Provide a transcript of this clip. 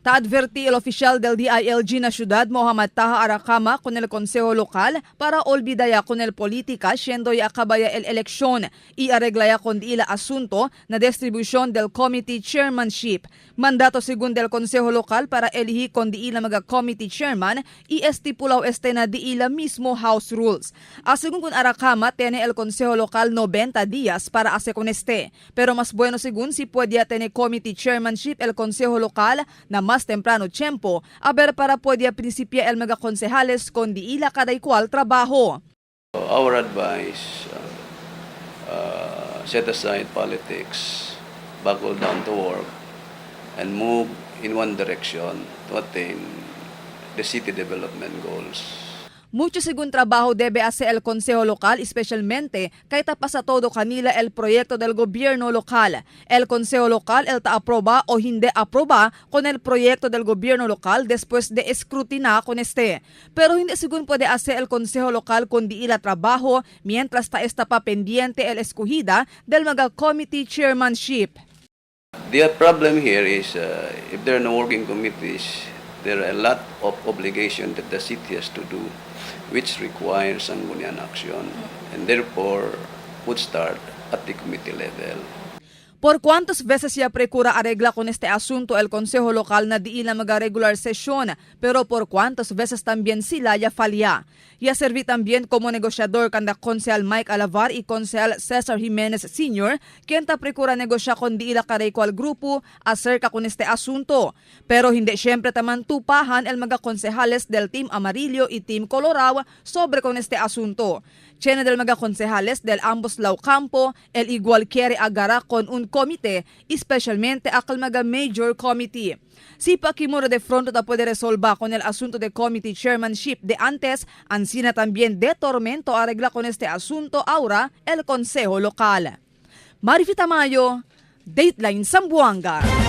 Ta adverti el oficial del DILG na ciudad Mohammad Taha Aracama con el Consejo Local para olvidaya con el política siendo ya acabaya el elección y arreglaya con ila asunto na distribución del committee chairmanship. Mandato según del Consejo Local para elihir con di ila mga committee chairman y estipulado este na di ila mismo house rules. A según con Aracama, tiene el Consejo Local 90 días para hacer con este. Pero más bueno según si puede tener committee chairmanship el Consejo Local na más temprano tiempo, a ver para puede principia el mga konsehales con di ila kada igual trabajo. Our advice, set aside politics, buckle down to work, and move in one direction to attain the city development goals. Mucho según trabajo debe hacer el Consejo Local, especialmente kay pasa todo kanila el proyecto del gobierno local. El Consejo Local el ta aproba o hindi aproba con el proyecto del gobierno local después de escrutinar con este. Pero hindi según puede hacer el Consejo Local con di ila trabajo mientras ta está pa pendiente el escogida del mga committee chairmanship. The problem here is if there are no working committees, there are a lot of obligation that the city has to do, which requires sanggunian action, and therefore would start at the committee level. Por cuantas veces ya precura arregla con este asunto el Consejo Local na di ila mga regular sesyon, pero por cuantas veces también sila ya falya. Ya serví también como negociador kanda Konsehal Mike Alavar y Konsehal Cesar Jimenez Sr., quien ta precura negosya con di ila al grupo acerca con este asunto. Pero hindi siyempre taman tupahan el mga konsehales del Team Amarillo y Team Colorado sobre con este asunto. Chena del mga konsehales del ambos lao campo, el igual quiere agarra con un comité, especialmente akal mga major committee. Si Pakimura de fronto ta puede resolver con el asunto de committee chairmanship de antes, ansina también de tormento arregla con este asunto ahora el Consejo Local. Marifi Tamayo, Dateline Zamboanga.